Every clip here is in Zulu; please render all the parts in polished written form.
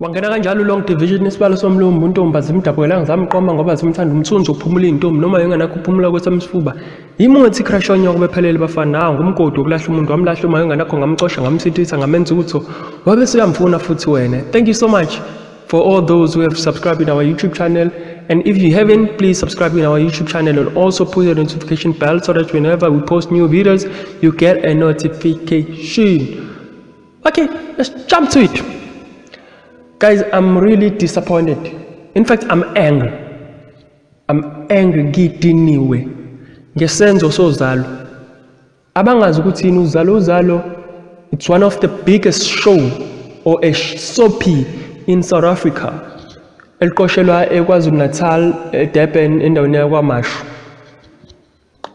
Wangena kanjalo long division isibalo somlumbi untombi zimdabukela ngizamqoma ngoba zimthanda umthunzi uphumula intombi noma enganakho uphumula kwesamsifuba. Imuthi crash onyoko bephelele bafana nangu umgodi wokulahla umuntu wamlahla uma enganakho ngamcosha ngamthintitha ngamenza utho wabe seyamfuna futhi wena. Thank you so much for all those who have subscribed in our YouTube channel, and if you haven't, please subscribe in our YouTube channel and also put the notification bell so that whenever we post new videos you get a notification. Okay, let's jump to it. Guys, I'm really disappointed. In fact, I'm angry. I'm angry ngidiniwe ngesenzo sozalo. Abangazi ukuthi yini uzalo, uzalo it's one of the biggest show or a soapie in South Africa. Eliqoshelwa eKwaZulu Natal, eDurban, endaweni yakwaMashu.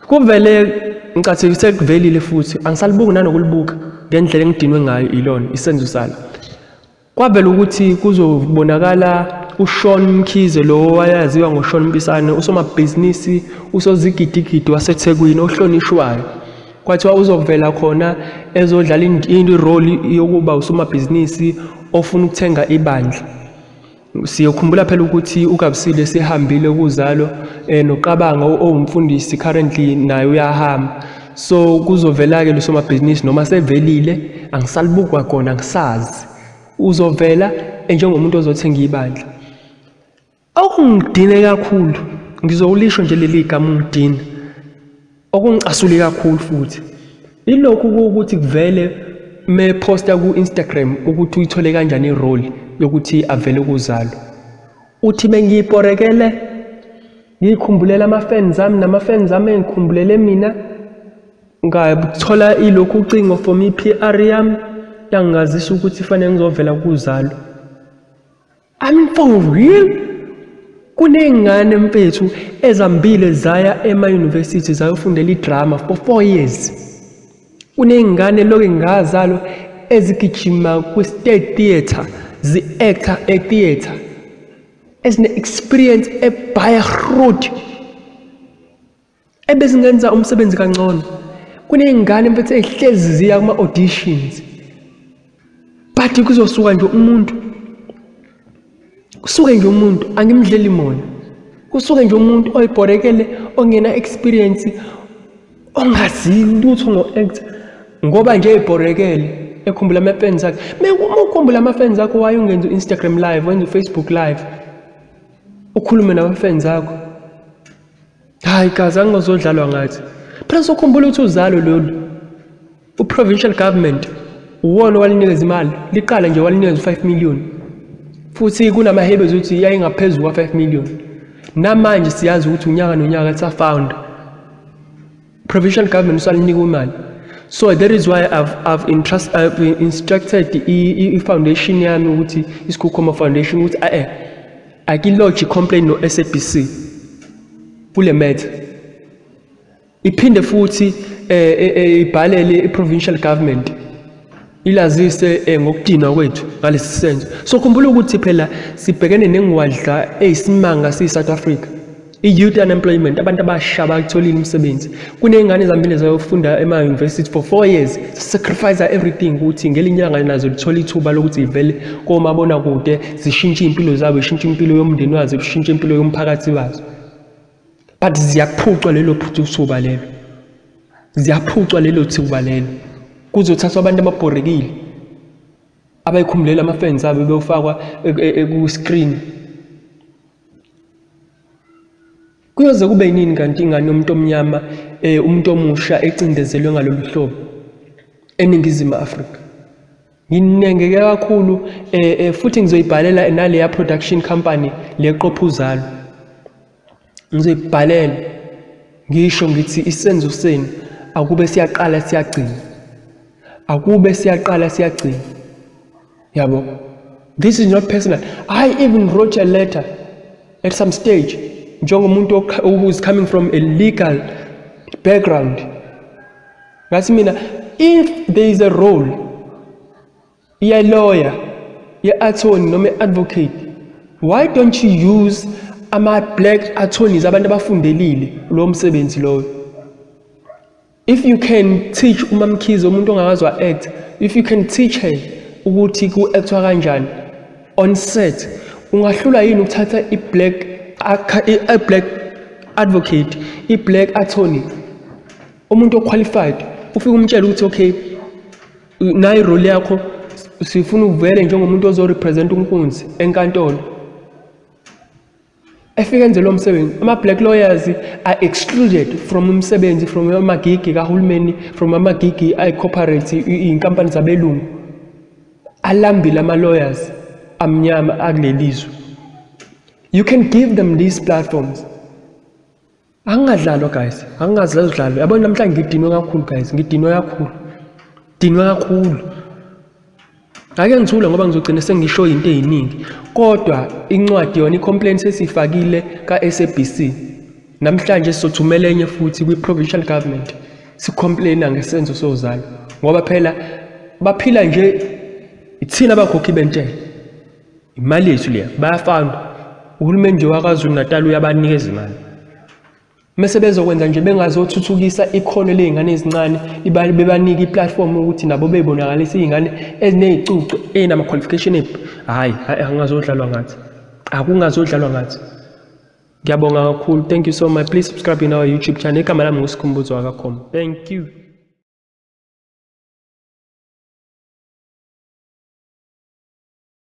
Kuvele ngicathi sekuvelile futhi angisalibuki nanokulibuka ngendlela engidinwe ngayo ilona isenzo salo. Kwavela ukuthi kuzobonakala uShauwn Mkhize lo wayaziwa ngoShauwn Mpisane, usomabhizinisi usozigidigidi waseThekwini ohlonishwayo. Kwathiwa uzovela khona ezodlala irole yokuba usomabhizinisi ofuna ukuthenga ibandla. Siyokhumbula phela ukuthi uGabisile sehambile kuzalo noQabanga owumfundisi currently naye uyahamba. So kuzovela ke lo somabhizinisi noma sevelile angisalibukwa khona angisazi. Uzovela njengomuntu ozothenga ibandla. Okungidine kakhulu ngizowulisho nje leli gama ungidina. Okungicasule kakhulu futhi ilokhu ukuthi kuvele meposta ku Instagram ukuthi uyithole kanjani irole yokuthi avele kuzalo. Uthi bengiyiporekele ngikhumbulela ama fans ami nama fans ami engikhumbulele mina ngayithola ilokhu ucingo from iPR yami yangazisa ukuthi fanele ngizovela kuzalo. I mean, for real? Kunengane mfethu ezambile zaya ema university zayofundela idrama for 4 years. Kunengane lokho ngazalo ezigijima ku state theatre, zi-actor e theatre, ezine experience ebaya road ebezingenza umsebenzi kangcono. Kunengane mfethu ehlezi ziya kuma auditions. But kuzosuka nje umuntu, kusuke nje umuntu angimdleli mona, kusuke nje umuntu oyibhorekele ongena experience ongazi lutho ngo-act ngoba nje ebhorekele ekhumbula ama-fans akhe. Uma ukhumbula ama-fans akho waye ungenza u-Instagram live, wenza u-Facebook live ukhulume nama-fans akho. Hayi gazi angizodlalwa ngathi phela. Sokhumbula ukuthi uzalo lolu u-provincial government uwona walinikeza imali liqala nje walinikeza 5 million futhi kunamahebezi ukuthi yayingaphezulu kwa 5 million. Namanje siyazi ukuthi unyaka nonyaka it's a found provincial government usalinika imali. So that is why I've instructed i foundation yami ukuthi iSkhukhoma Foundation ukuthi akilodge complaint no SABC kule matter. Iphinde futhi ibhalele i provincial government ilazise ngokudinwa kwethu ngalesi senzo. So khumbula ukuthi phela sibhekene nengwadla eyisimanga siyi South Africa. I-youth unemployment, abantu abasha bakutholile umsebenzi. Kuney'ngane ezihambile zayofunda ema-university for 4 years, sacrifice everything ukuthi ngelinye ilanga nazo lithola ithuba lokuthi ivele komabonakude zishintshe iy'mpilo zabo, zishintshe impilo yomndeni wazo, zishintshe impilo yomphakathi wazo. But ziyaphucwa lelo thuba lelo. Ziyaphucwa lelo thuba lelo. Kuzothathwa abantu ababhorekile abayikhumbulela ama-fans abo beyofakwa ku-screen. Kuyoze kube yini kanti ingane yomuntu omnyama umuntu omusha ecindezelwe ngalolu hlobo eNingizimu Afrika? Nginengeke kakhulu futhi ngizoyibhalela naleya production company leqopha uzalo. Ngizoyibhalela ngisho ngithi isenzo senu akube siyaqala siyagcina. Akube siyaqala siyagcina. Yabo. This is not personal. I even wrote a letter at some stage njengomuntu who is coming from a legal background. Ngathi mina if there is a role ye lawyer, ye attorney noma advocate, why don't you use ama black attorneys abantu abafundelile lo msebenzi loyo? If you can teach uMamkhize umuntu ongakazwa act, if you can teach her ukuthi ku-actwa kanjani, on set. Ungahlulwa yini ukuthatha i-black advocate, i-black attorney, umuntu o-qualified, ufike umtshele ukuthi okay, nayi role yakho, sifuna uvele njengomuntu ozorepresent uNkunzi enkantolo. Efike enze lo msebenzi. Ama-black lawyers are excluded from umsebenzi, from amagigi kahulumeni, from amagigi ayi-corporate, iy'nkampani zabelungu. Alambile ama-lawyers amnyama akulelizwe. You can give them these platforms. Angadlalwa guys, angazidlalwa. Yabona namhlanje ngidinwe kakhulu guys, ngidinwe kakhulu. Dinwe kakhulu. Ake ngithule ngoba ngizogcina sengisho into eziningi. Kodwa incwadi yona i-complaint sesifakile ka-SABC. Namhlanje sizothumela enye futhi kwi-provincial government. Sicomplaina ngesenzo sozalo. Ngoba phela baphila nje ithina abakhokhi bentela. Imali yethu leya bayafana. Uhulumeni nje waKwaZulu Natal uyabanikeza imali. Mase bezokwenza nje bengazothuthukisa ikhono lezingane ezincane, bebanike iplatform ukuthi nabo bebonakalise izingane ezinezicucu ezinama qualification. Hayi, angazodlalwa ngathi. Akungazodlalwa ngathi. Ngiyabonga kakhulu. Thank you so much. Please subscribe in our YouTube channel. Igama lami nguSikhumbuzo wakaKhoma. Thank you.